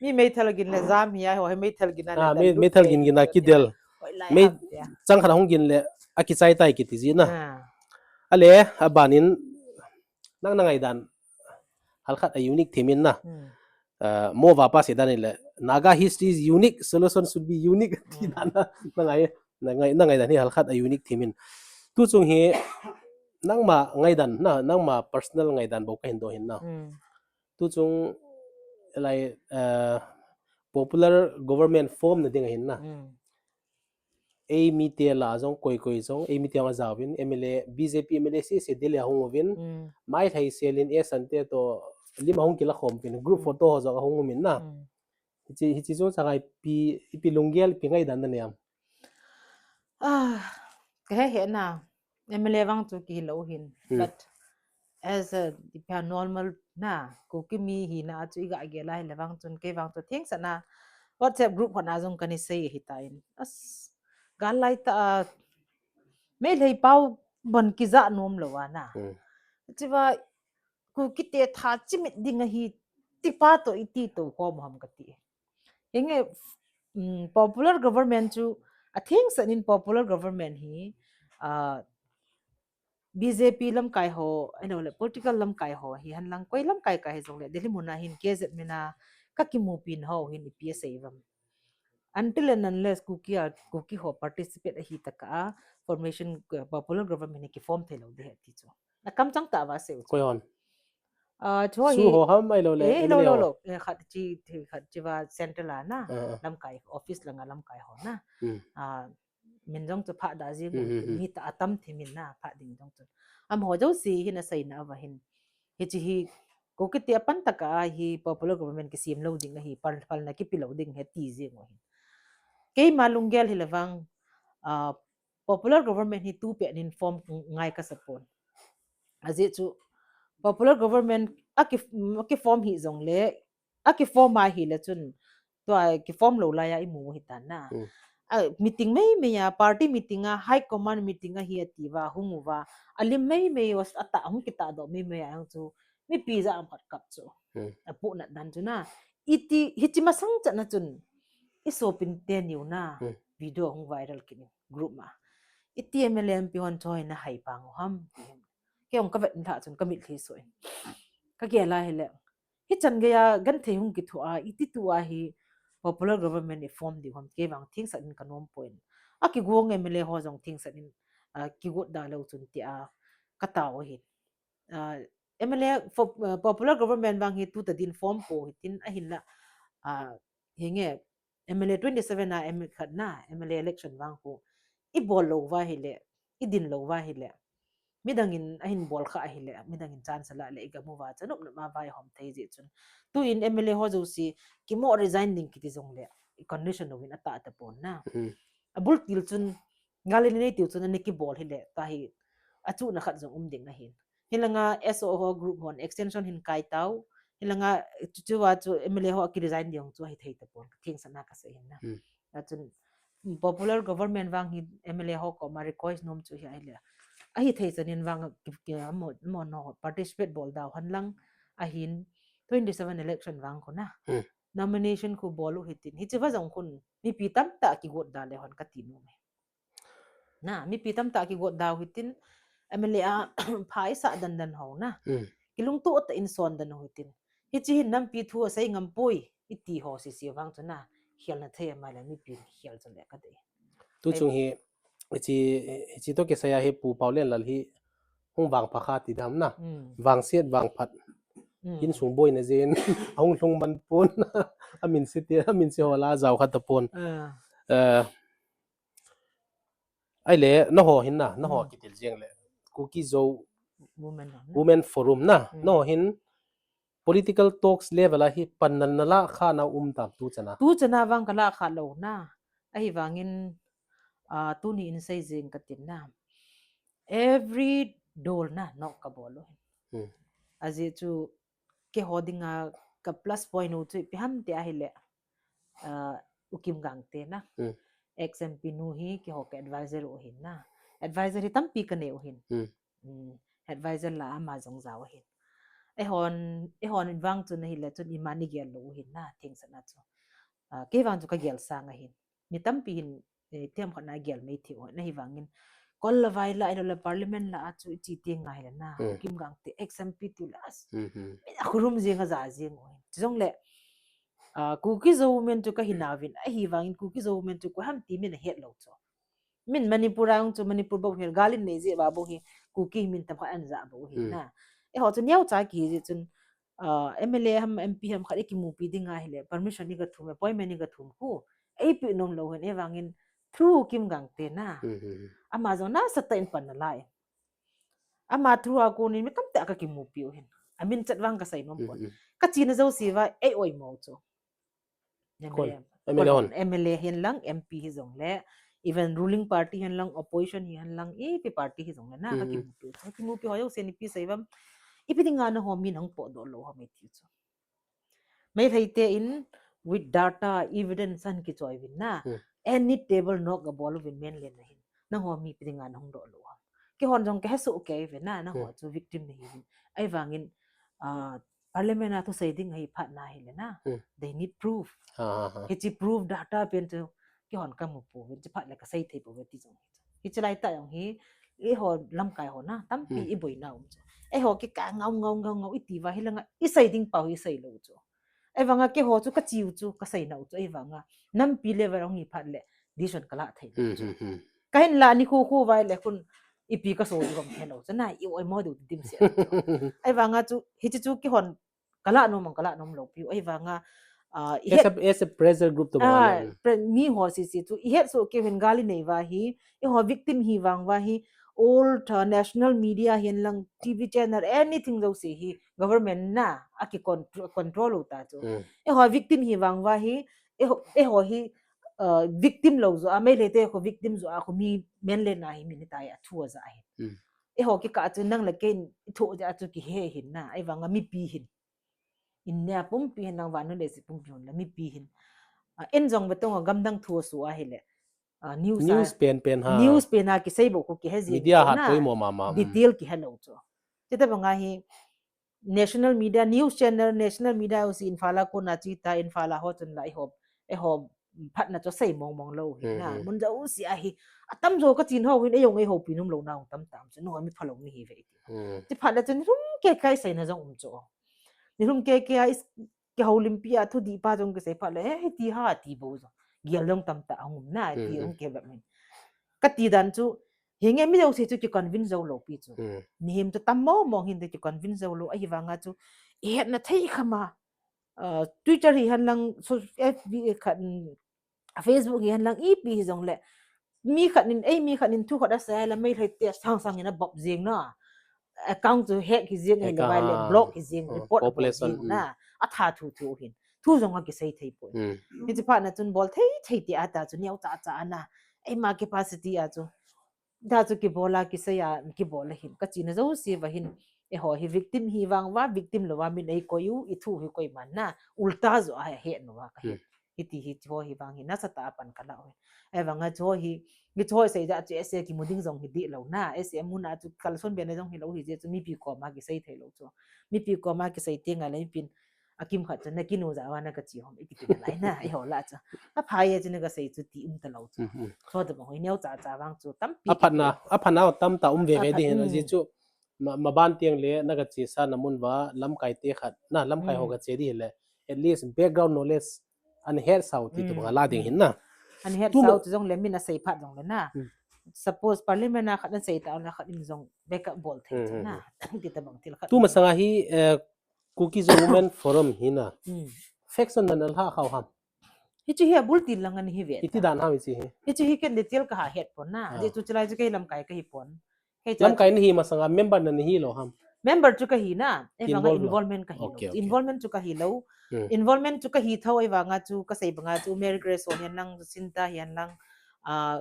mi meithal gin le jam hi, eiho hi meithal gin a. Ah, le me-, dal meithal gin gin a kidel. Hoi lai mei ham tia. Chang khat hung gin le, a kichai tai kiti ji na. Ah. Ale, a ban in, nang na ngai dan, hal khat a unique thim in na. Hmm. Ah, mo va pa sei dan le, Naga history is unique, solution should be unique. Ti dan na, na ngai, na ngai, na ngai dan hi hal khat a unique thim in. Tu chung hi, nangma ngai dan na, nangma personal ngai dan bou ka hin do hin na. Hmm. Tu chung, lai, ah, popular government form na ding ahin na. Hmm. Ei mite la jong koi koi jong, ei mite jong a jauvin, M L A, B J P M L A sese Delhi a hung uvin, hmm, mai thei selin, e san te to, lim a hung kila khom uvin, group, hmm, photo ho jong a hung umin na. Hmm. Hichi, hichi jong sanga ipi, ipi lunggel, ipi ngai dan na niam. Ah, ka he he na, M L A vang chu kihi lou hin, hmm, but as a, ipi a normal na, Kuki mi hina chu i ga gel a hile vang chun, kei vang chu thengsa na, WhatsApp group hon a jong kana sei ahi tan. As, gal lai ta a, Meitei pau bon kija nom lou a na. Hmm. Chiva, Kuki te tha chimit ding ahi, tipa to iti to khom ham kati. Hinge, mm, popular government chu, a thengsa in popular government hi, ah, B J P lamkai ho, ahilouleh political lamkai ho, hi hen lang koi lamkai kai hi jongleh, Delhi muna hin K Z mina ka kimupi na ho hin ipi asei uvam. Until and unless Kuki a, Kuki ho participate ahi tah a, formation, uh, popular government hi kiform thei lou ding ahi ti chu. Na kamchang tah a va sei u chu. Koi hon? Ah, chu hi. Su ho ham ahilouleh, eh, lo, M L A lo, ho? Lo. Eh, khat chi, thi, khat chi va central a na. Ah, ah. Lamkai, office langa lamkai ho na. Hmm. Ah, min jong chu phah da jing, hmm, hmm, hmm, mi tah a tam thim in na, phah ding jong chu. Amaho jouse hin asei na uva hin. Hichi hi, Kuki te a pan tah a hi popular government kisem lou ding ahi, pal, palna kipe lou ding ahi ti jing u hin. Keima lunggel hile vang, ah, popular government hi tu pet in form ngai kasa pon. Ajeh chu, popular government a ki, a kiform hi jongleh, a kiform a hile chun, tua kiform lou lai a imu u hi tan na. Hmm. A, meeting mei mei a, party meeting a, high command meeting a hi ati uva, hung uva, a lim mei mei uva, a tah hung kitahdoh mei mei a jong chu, mipi ja am khat kap chu. Hmm. A puhnat dan chu na. iti, hichi masang chan a chun, i sopin te niu na, Hmm. video hung viral kit in group ma. Iti M L A M P hon choi na hai pang u ham. Kei hung ka vet in tha chun ka mit hi so in. Ka gel a hi le. Hichan gei a genthei hung kithu a, iti tu a hi popular government i form diu ham kei vang thing sa in ka nom poi. A kigong M L A ho jong thing sa in, a, kigot da lo chun ti a ka tao hi. A, M L A for, a, popular government vang hi tu ta din form po hi tin a hin la, a, hi nge M L A twenty seven a M khat na, M L A election vang ko. I bol lo va hi le, i din lo va hi le. Midang in a hin bol kha a hi le, midang in chance la le, i gamu va, chanop na ma va i hom thei ji chun. Tu in M L A ho jo si, ki mo resign ding kiti jong le, i condition lo in a ta ta pon na. Hmm. A bul til chun, ngal in nei til chun, a ni ki bol hi le, ta hi, a chu na khat jong um ding na hin. Hi la nga S O ho group hon, extension hin kai tau, hi la nga chu chu va chu M L A ho ki resign ding chu a hi thei ta pon, thing sa na ka sa hin na. Hmm. A chun, popular government vang hi M L A ho ko ma request nom chu hi a hi le. A hi thei chan in vang ki, ki, a mo, mo no participate bol dau han lang a hin twenty seven election vang ko na. Hmm. Nomination ko bol u hi tin. Hi chi va jong kun mipi tam ta ki got da le hon ka ti nom e. Na, mipi tam ta ki got dau hi tin. M L A a phai sa dan dan ho na. Hmm. Ki lung tu ta in son dan ho hi tin. Hi chi hin nampi thu a sei ngam poi. I ti ho si si vang chu na. Hial na thei a mai la mipi hial chu le ka de. Tu chung hi, hi chi, hi chi to ki sa ya hi Pu Pau Len Lal hi hung vang pha kha ti dam na. Hmm. Vang siat vang phat. Hmm. In sung boi na jen, a hung lung man pon. A min si ti, a min si ho la jao kha ta pon. Ah. Eh, ai le, na ho hin na, na ho Hmm. ki til jeng le. Kuki Zo Women ho na. Women Forum na. Hmm. Na ho hin political talks level a hi pan na, na la kha na um tam tu chana. Tu chana vang ka la kha lo na. A hi vangin, ah, tu ni in sei jeng ka tin na. Every dol na, no ka bol u. Hmm. A ji chu ke ho ding a ka plus point u chu ipi ham ti a hi le, ah, U Kim Gangte na. Hmm. Ex M P nu hi ke ho ka advisor u hin na. Advisor hi tampi ka ne u hin. Hmm. Hmm. Advisor la ama jong jao hin. E hon, e hon vang chu na hi le chun i man i gel lo u hin na, thing sa na chu. Ah, ke vang chu ka gel sang a hin. Mi tampi hin, eh, tiam khat na gel mei thei u na hi vangin. Kol la vai la, ilo la parliament la a chu i chi ti ngai le na. Hmm. Kim Gangte ex M P tu la. Hmm, hmm. Mi na khurum jeng a ja jeng u hin. Chu jong le, ah, Kuki Zo Women chu ka hi na vin. A hi vangin Kuki Zo Women chu ko ham ti mi na het lo chu. Min Manipur a hung chu Manipur bou hi gal in nei ji va bou hi Kuki min tam khat an ja bou hi Hmm. na. E ho chu neo cha ki ji chun, ah, M L A ham M P ham khat i ki mupi ding a hi le permission i ka thum, appointment i ka thum ku. Ei pi nom lo hen e vangin through Kim Gangte na. Hmm, hmm, hmm. Ama jong na sa ta in pan na lai. Ama through a ko ni mi tam ta ka ki mupi u hin. A min chat vang ka sai nom Hmm, pon. hmm. Ka chi na jo si va ei oi mo chu. Kon, M L A, M L A hon. M L A hin lang, M P hi jong le, even ruling party hin lang, opposition hi hin lang, ipi party hi jong le na, Hmm. ka ki mupi. Ka ki mupi ho jong se ni pi sai vam. Ipi ding a na ho min hung po do lo ho mai ti chu. Mai thei te in with data, evidence an ki choi vin na. Hmm. Any table nok ga bol vin men len na hin. Na ho mi pi ding a na hung do lo ho. Ki hon jong ke he su ke vin na, na ho Hmm. chu victim na hi vin. Ai vangin, ah, parliament a thu sei ding hi phat na hi le na. Hmm. They need proof. Ha, ha, ha. Hi chi proof data pen chu ki hon ka mu pu vin chi phat le ka sei thei pu ve ti jong hi. Hi chi lai ta jong hi, i ho lamkai ho na, tampi Hmm. i boi na um chu. E ho ki ka ngau, ngau, ngau, ngau, i ti va hi la nga, i sei ding pau hi sei lo chu. Ai vanga ke ho chu ka chiu chu, ka sei nau chu, ai vanga. Nampi level hung hi phat le, decision ka la thei lo Hmm, chu. hmm, hmm. Ka hin la ni khu khu vai le khun, ipi ka so i gom thei lo chu na, i oi mo du dim se chu. Ai vanga chu, hi chi chu ki hon, ka la nom, ka la nom lo piu. Ai vanga, ah, i As het a, as a pressure group to Ah, ba. pre-, mi ho si si chu, i het so ke hin gal i nei va hi, i ho victim hi vang va hi, all the national media hin lang, T V channel, anything lo si hi, government na, a ki contr-, control u ta chu. Hmm. I ho victim hi vang va hi, i ho, i ho hi, uh, victim lo zo, a mai le te ho victim zo, a ho mi men le na hi mi ni ta ya thu za hi. Hmm. I ho ki ka chu nang le ke thu ja chu ki he hin na, ai vanga mi pi hin. In ne a pumpi hin nang vanu le si pumpi hun la mi pi hin. Ah, en jong ve tong a gamdang thu su a hi le. Ah, news a, News pen pen ha. News pen a ki sei bo ko ki he ji Media bo hat na. Poi mo ma ma, mm. Detail ki he lo chu. Ti ta banga hi, national media, news channel, national media ho si Imphal a kona chi ta, Imphal a ho chun la eiho, eiho phatna chu sei mong mong lou hi na. Hmm, hmm. Mun jouse a hi, atam jo kati ho hin, ei jong ei houpi nom lou na hung tam tam chu, no mi phalou mi hi ve ti. Hmm. Ti phat le chun lhum kei kei seina jong um chu. Ni lhum kei kei a is, kihoulimpi a thudih pa jong kisei phat le, eh, hiti ha ti bou jong. Gel jong tamtah ahung um na, ti Hmm, hung hmm. kei bep min. Kati dan chu, hinge mi jouse chu kiconvince jou lou pi chu. Hmm. Mihem chu tam mong mong hin te kiconvince jou lou, ahivanga chu, ihetna thei khama, uh, Twitter hi hen lang, so, F B khat, mm, Facebook hi hen lang, ipi hi jong le, mi khat nin, ei mi khat nin thu khat asei le, Meitei te sang sang in abop jing na. Account chu hack hi jing, Hack, le vai le ah, block hi jing, oh, report abol population, jing mm. na. Atha thu thu hin. Thu jong akisei thei poi. Mm. Hichi phat na chun bol thei thei ti ata chu neo cha cha na. Eima capacity a chu. Da chu kibol a kisei a, kibol a hin. Kachina jouse va hin. Eiho hi victim hi vang va, victim lou va min ei koi u, i thu hi koi man na. Ulta jo a he no va ka hi. Mm. Hiti hi chu hi vang hi nasatah a pan ka la u. Ahivanga chu hi, hichu hi sei ja chu S A kimu ding jong hi dih lou na. S A muna chu kalson be na jong hi lou hi je chu mipi koma kisei thei lou chu. Mipi koma kisei ti nga le mipin akimkhat chu na kinu ja va na kachi hom, i kiti lai na, eiho la chu. Aphai e chu na kasei chu ti um ta lou chu. Mhm. Chu tabang hi neo cha cha vang chu tampi Aphatna, kiti. Aphatna tamtah um ve ve Aphat, ding hin, mm. aji chu ma, maban tiang le na kachi sa na mun va lamkai te khat, na lamkai ho Mm. kache ding le. At least background knowledge an het sau ti tu Mm, banga la ding mm. hin na. An het Tu ma- sau tu jong le min asei phat jong le na. Mm. Suppose parliament a khat an sei ta na khat in jong backup bol thei Mm, chu mm, na. mm. Ti tabang til khat. Tu masanga hi, eh, Kuki Zo Women Forum hi na. Mm. Faction na na lha khau ham. Hichi hi abul til lang an hi ve Iti ta. dan ham hichi hi. Hichi hi ken detail ka ha het pon na. Ah. Ji chu chilai chu kei lamkai ka hi pon. Kei cha Lamkai na hi masanga member na na hi lou ham. Member chu ka hi na. Ei vanga Involve lou. involvement ka hi lou. Okay, okay. Involvement chu ka hi lou. Hmm. Involvement chu ka hi thou ei vanga chu ka sei banga chu Mary Grace ho hian lang, Jacinta hian lang, ah,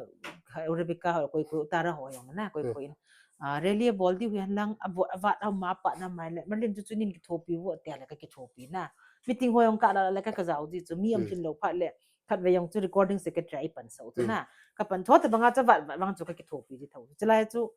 Rebecca ho koi koi Tara ho jong na koi Hmm. koi in. Ah, rally a bol diu hian lang, a bo-, a vat a ma pa na mai le. Marlin chu chu nin kithopi vo te le ka kithopi na. Meeting ho jong ka la le ka ka jau ji chu mi am Hmm. thin lou phat le. Khat ve jong chu recording secretary ai pan sau chu Hmm. na. Ka pan tho ta banga chu vat, vat vang chu ka kithopi ji thou. Chilai chu,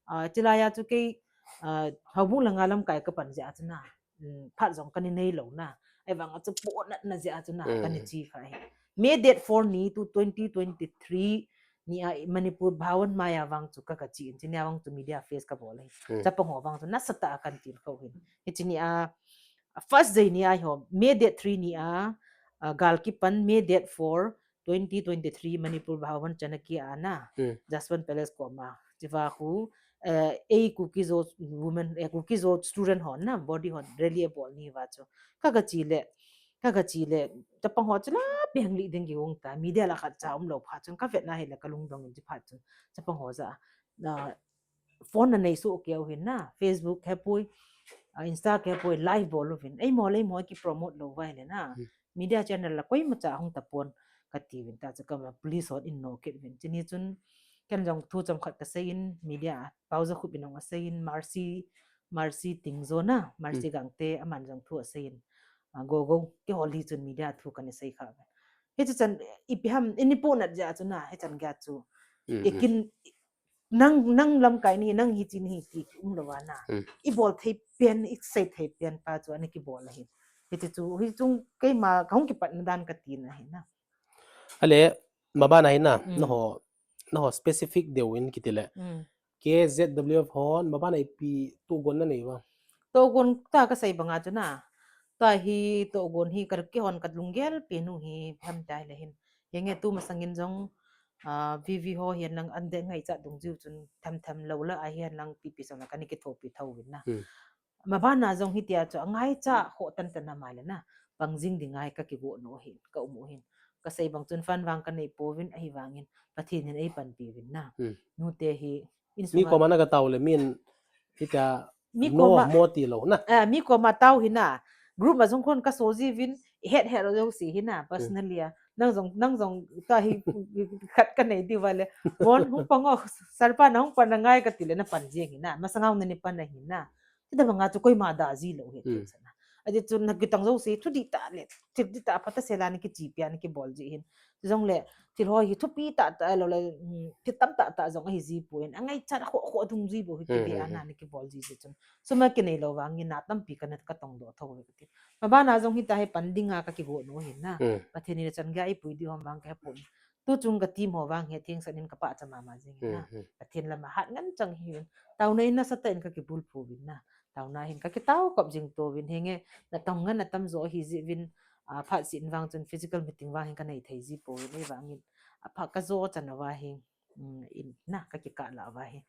ah, chilai a chu kei, ah, Houbung langa lamkai ka pan jeh a chu na. Mm, phat jong ka ni nei lou na. Ei vanga chu po nat na jeh a chu na, ka ni Hmm. chi kha hi. May date four ni tu twenty twenty-three ni a Manipur Bhawan maya vang chu ka ka chi in, chini a vang chu media face ka bol hi. Hmm. Chapang ho vang chu nasatah a kan til khou hin. Hichi ni a, first day ni a ho, May date three ni a, a, gal kipan May date four, twenty twenty-three Manipur Bhawan Chanakya a na, Hmm. Jaswant Palace koma. Chiva khu, eh, ei Kuki Zo women, eh, Kuki Zo student ho na, body ho, rally a bol ni va chu. Ka ka chi le, ka ka chi le, chapang ho chu la peng li ding ki hung ta, media la khat cha um lou phat chun, ka vet na hi le ka lungdong in chi phat chun, chapang ho ja, na, phone na nei su keu hin na, Facebook he pui, ah, Insta he pui, live bol u hin. Ei mo le mo ki promote lou vai le na. Hmm. Media channel la koi ma cha hung ta pon ka ti vin ta chu ka ma police hon in no kit vin. Chini chun ken jong thu chom khat ka sei in media a, Pau Za Khup in ong a sei in Mercy, Mercy Ting Zo na, Mercy Hmm. Gangte aman jong thu a sei in. Ah, go go, kei ho li chun media thu ka ni sei kha. Hichi chan, ipi ham, ini pu nat ja chu na, hichan ga chu. Hmm, hmm. Ikin, nang, nang lamkai ni, nang hichi ni hi ti um lou va na. Hmm. I bol thei pen, i sei thei pen pa chu ana ki bol ahi. Hichi chu, hi chung keima, ka hung kipat na dan ka ti na hi na. Ale, maban a hi na, Hmm. na ho, na ho specific deu in kiti le. Hmm. K Z W F hon, maban a ipi togon na nei va? Togon ta ka sei banga chu na. Ta hi togon hi ka ki hon ka lunggel pi nu hi ham tai le hin. Henge tu masangin jong, ah, V V ho hian lang an de ngai cha dung jiu chun tham tham lo la a hian lang pi pi sawm la ka ni ki thopi tho vin na. Hmm. Mabana jong hi tia chu a ngai cha ho tan tan a mai le na. Pang jing ding ngai ka ki go no hin, ka um u hin. Ka sei bang chun fan vang ka nei po vin ahi vangin Pathian in ei pan pi vin na. Hmm. Nu te hi in Mi sunga koma na ka tau le min hi ta Mi no koma, mo ti lo na. Ah, mi koma tau hi na. Group ma jong khon ka so ji vin, het het lo si hi na, Hmm. personally a. Nang jong, nang jong ta hi khat ka nei ti va le. Bon, hung pang o, sarpa na hung pan na ngai ka ti le na pan ji hi na. Masanga na ni pan na hi na. Ti da banga chu koima da ji lo hi Hmm. ti sa na. Ajeh chu na kitong jouse, thu dihtah le, thil dihtah phatah sela na kichepi a na kibol ji hin. Chujongle, thil ho hi thupi tahtah lou le, um, thil tamtah tah jong ahi ji poi. Angaichat a khoh khoh dung ji bou hi kive a na na kibol ji ji chun. Sum a kinei lou vangin na tampi kana katong doh tho ve kati. Mabana jong hitia hi pan dinga kakigot u hin na. Hmm. Pathen in achan gei a eipui diu ham vang kahepon. Tu chung ka team ho vang hi thengsel in ka pachat mama jing na. Hmm, hmm. Pathen lama hat ngen chang hi vin. Taona in nasatah in kakibulphu vin na. Taona hin kakitao kop jing to vin henge. Natong ngen atam jo hi ji vin. A, phat sin vang chun physical meeting vang hin kanei thei ji poi vin, ahivangin. A, phat kajo chan uva hi. Um, in na kakikah lah uva hi.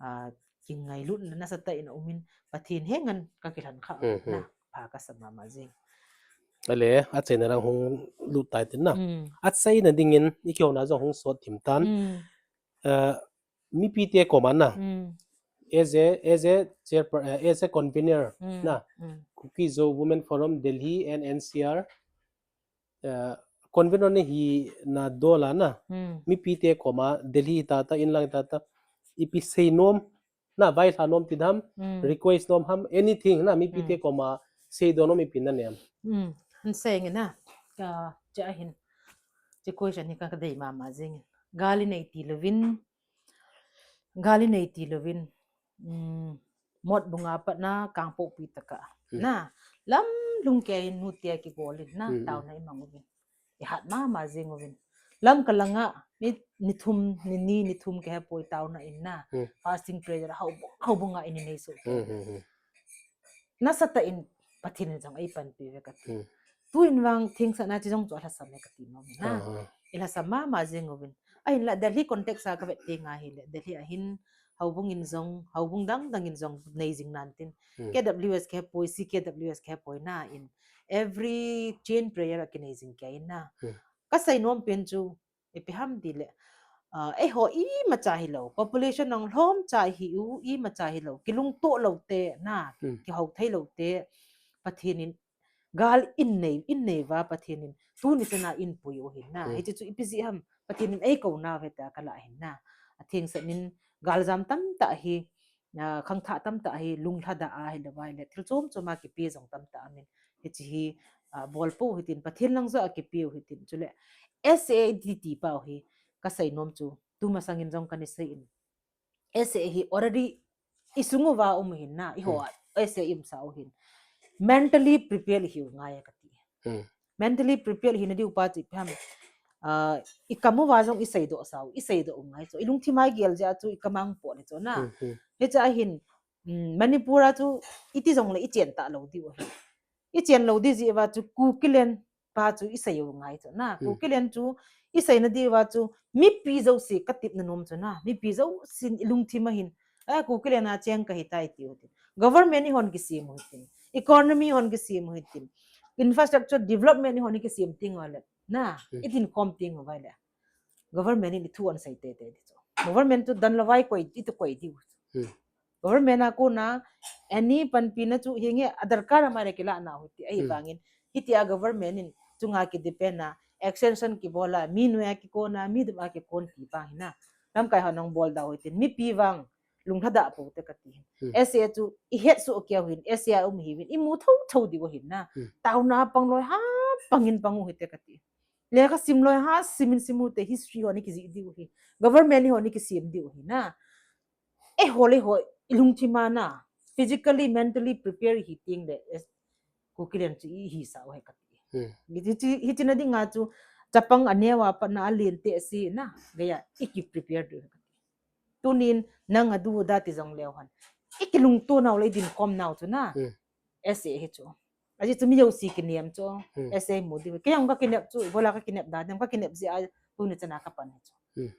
A, kingailutna nasatah in aumin Pathen hengan kakilhen kha, hmm, na. Hmm. Pha kasa mama jing. Ale, achaina lang hung lut tai tin na. Hmm. Achaina dingin, ikihouna jong hung sot thim tan. Hmm. Uh, mipite koma na. Hmm. As a, as a chairper-, uh, as a convener, hmm, na. Hmm. Kuki-Zo Women Forum Delhi and N C R. Uh, convener nahi na dola na. Hmm. Mipite koma Delhi tahtah, inlang tahtah. Ipi seinom, na, vailhah nom ti dam, hmm, request nom ham, anything na, mipite, hmm, koma seidoh nom ipi nanei am. Hmm, hin sei nge na, ka, cha hin. Chi question hi ka, kadei mama jing. Gal inei ti louvin, gal inei ti louvin, hmm, Motbung a pat na, Kangpokpi tah a. Hmm. Na, lamlhung kei in nutia kigol in na, hmm, hmm, taona imang uvin. Ihat mama jing uvin. Lamka langa, ni, ni thum, ni ni, ni thum kahepoi taona in na. Hmm. Fasting prayer, hou, houbung a in inei soh. Hmm, hmm, hmm. Nasatah in Pathen in jong eipanpi ve kati. Hmm. Tuin vang thengsel na chi jong chu alhasam e kati nom na. Ah, ah. Ilhasam mama jing uvin. Ahinla Delhi context a kavet teng ahile. Delhi a hin houbung in jong, houbung dang dang in jong nei jing nan tin. Hmm. K W S kahepoi, C K W S kahepoi na in. Every chain prayer a kinei jing kei in na. Hmm. Kasei nom pen chu, ipi ham tile, ah, eiho imacha hilou, population nang lhomcha hi u, imacha hilou, kilungtoh lou te na, hmm, kihou thei lou te, Pathen in gal in nei, in nei uva Pathen in, tuni chana in pui u hin na, hmm, hiche chu ipi jeh ham, Pathen in eikou nau ve tia kalah hin na, athengsel in galjam tamtah hi, ah, khangthah tamtah hi, lunglhada a hilou vai le, thil chom chom a kipe jong tamtah amin. Hiche hi, ah, bolpou hitin, Pathen lang joh a kipeu hitin. Chule, S A D T pau hi, kasei nom chu, tumasang in jong kana sei in. S A hi already isung uva um hin na, eiho, hmm, S A umsa u hin. Mentally prepare ihiu ngai kati. Hmm. Mentally prepare hina diu pa chu ipi ham. Ah, ikam uva jong iseidoh sau, iseidoh u ngai chu. Ilungthim a igel jeh a chu ikam a hung pot le chu na. Hmm, hmm. Hiche a hin, um, Manipur a chu iti jongle ichen talou diu ahi. Ichen lou di jeh uva chu Kukiland pa chu isei u ngai chu na. Hmm. Kukiland chu iseina diu va chu mipi jouse katepna nom chu na. Mipi jousen ilungthim a hin. A, Kukiland a cheng kahitai tiu hitin. Government ihon kisem u hitin. Economy ihon kisem u hitin. Infrastructure development ihon kisem teng uva le. Na, hmm, itin khom teng uva le. Government in ithu ahin sei tete di chu. Government chu dan lou vai koi, itu koi diu. Hmm. Government a kona, any panpina chu hinge a darkar a mai le kilah nau hiti, ahivangin, hmm, hitia government in chunga kidepend a, extension kibol a, mi noi a kikon a, mi dum a kikon ti pa hina. Lamkai hon nang bol dau hitin, mipi vang, lunglhada pou te kati. Hmm. S A chu ihet soh keu hin, S A um hiuvin, imu thotho diu hin na. Hmm. Taona pang loi ha, pangin pang u hite kati. Lekha sim loi ha, simin simu te history hon ikijih diu hi. Government hon ikisem diu hi na. Eiho le eiho, ilungthim a na. Physically, mentally prepare hi teng le, eh, Kukiland chu ihisau hi kati. Hmm. Hiche, hiche, hiche na dinga chu, chapang aneo a pat na alen te si na. Geiya, iki prepare diu hi kati. Tunin, nang adu da ti jong leu hen. Ikilungto nau le idin khom nau chu na. Hmm. S A hi chu. Ajeh chu mi jouse kinem chu. Hmm. S A mu diu. Kei jong kakinep chu, ibola kakinep da, dem kakinep jeh a, tuni chana kapan hi chu. Hmm.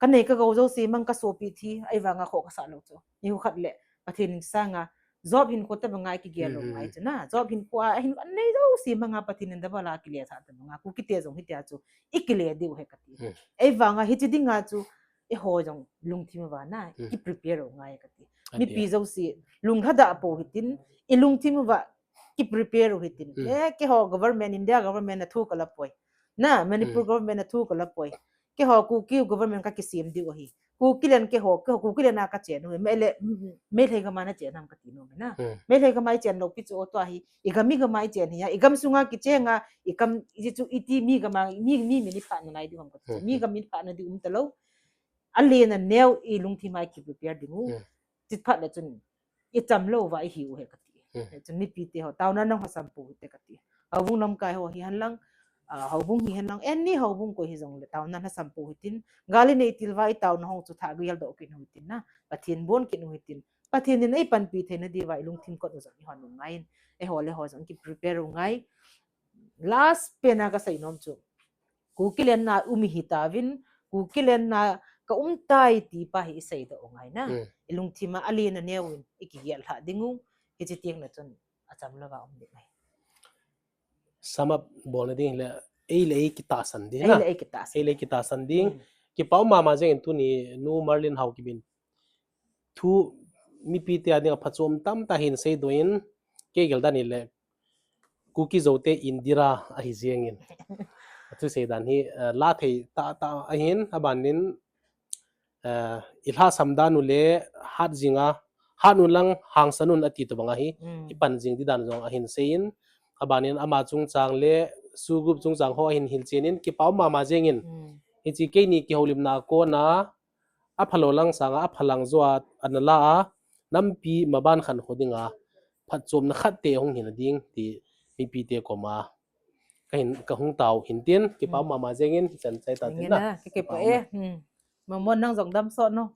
Kanei kagou jouse mang kasopi thi, ahivanga kho kasah lou chu. Nikho khat le, Pathen in sanga, Job hinkho tobanga ikigel lou ngai chu na. Job hinkho a, ahin, anei jouse manga Pathen in double a kile thah tobanga, Kuki te jong hitia chu, ikile diu hi kati. Hmm. Ahivanga hiche dinga chu, eiho jong lungthim uva na, hmm, ikiprepare u ngai kati. Adia. Mipi jouse, lunglhada pou hitin, ilungthim uva, kiprepare u hitin. Hmm. Eh, keiho government, India government a thu kala poi. Na, Manipur, hmm, government a thu kala poi. Keiho Kuki government kakisem diu ahi. Kukiland keiho, keiho Kukiland a kachen u, Meitei, Meitei gam a nachen ham kati nom e na. Hmm. Meitei gam a ichen lou pi chu o tua hi, igam igam a ichen hi a, igam sunga kichen a, igam iti chu iti mi gam a, mi, mi, mi ni pha na nai di ham kati. Hmm. Mi gam mi pha na di um talou. Alen aneo ilungthim a kiprepare ding u. Hmm. Chuphat le chun icham lou va ihiu ahi kati. Hmm. Chun mipite ho, taona nang lhasam pou hite kati. Houbung lamkai ho hihen lang, ah, houbung hihen lang, any houbung koi hijongle, taona lhasam pou hitin, gal inei til va itaona ho chu thah gel doh kit u hitin na, Pathen bon kit u hitin, Pathen in eipanpi theina diuva ilungthim kot u jong ihon u ngai in, eiho le ho jong kiprepare u ngai. Last pen a kasei nom chu, Kukiland a um ihi tauvin, Kukiland a ka um tai ti pa hi isei doh u ngai na. Hmm. Ilungthim a alen aneo in, ikigel lha ding u, hiche teng le chun acham lou va um ding ahi. Sum up bolna ding le, ei le ei kitahsan ding na. Ei le ei kitahsan. Ei le ei kitahsan ding. Hmm. Kipa um mama jeng in tuni, Nu Marlin Haokip in thu mipite a dinga phatchom tamtah hin seidoh in, kei gel dan in le, Kuki Zo te Indira ahi jeng in. Athusei dan hi, eh, la thei tahtah ahin, abanin, eh, ilhasam dan u le, hat jing a, hat un lang hangsan un ati tobang ahi, Hmm. ipan jing di dan jong ahin sei in, abanin ama chungchang le, SoO group chungchang ho ahin hilchen in, kipa um mama jeng in. Hmm. Hiche keini kihoulimna a kona, aphalou lang sanga, aphalang joh a, ana la a, nampi maban khankho dinga, phatchomna khat te hung hina ding, ti mipite koma kahin, kahung tao hin tin, kipa um mama jeng in, hichan chai ta tin na. Kipa e. Hmm. Mamon nang jong damsot no.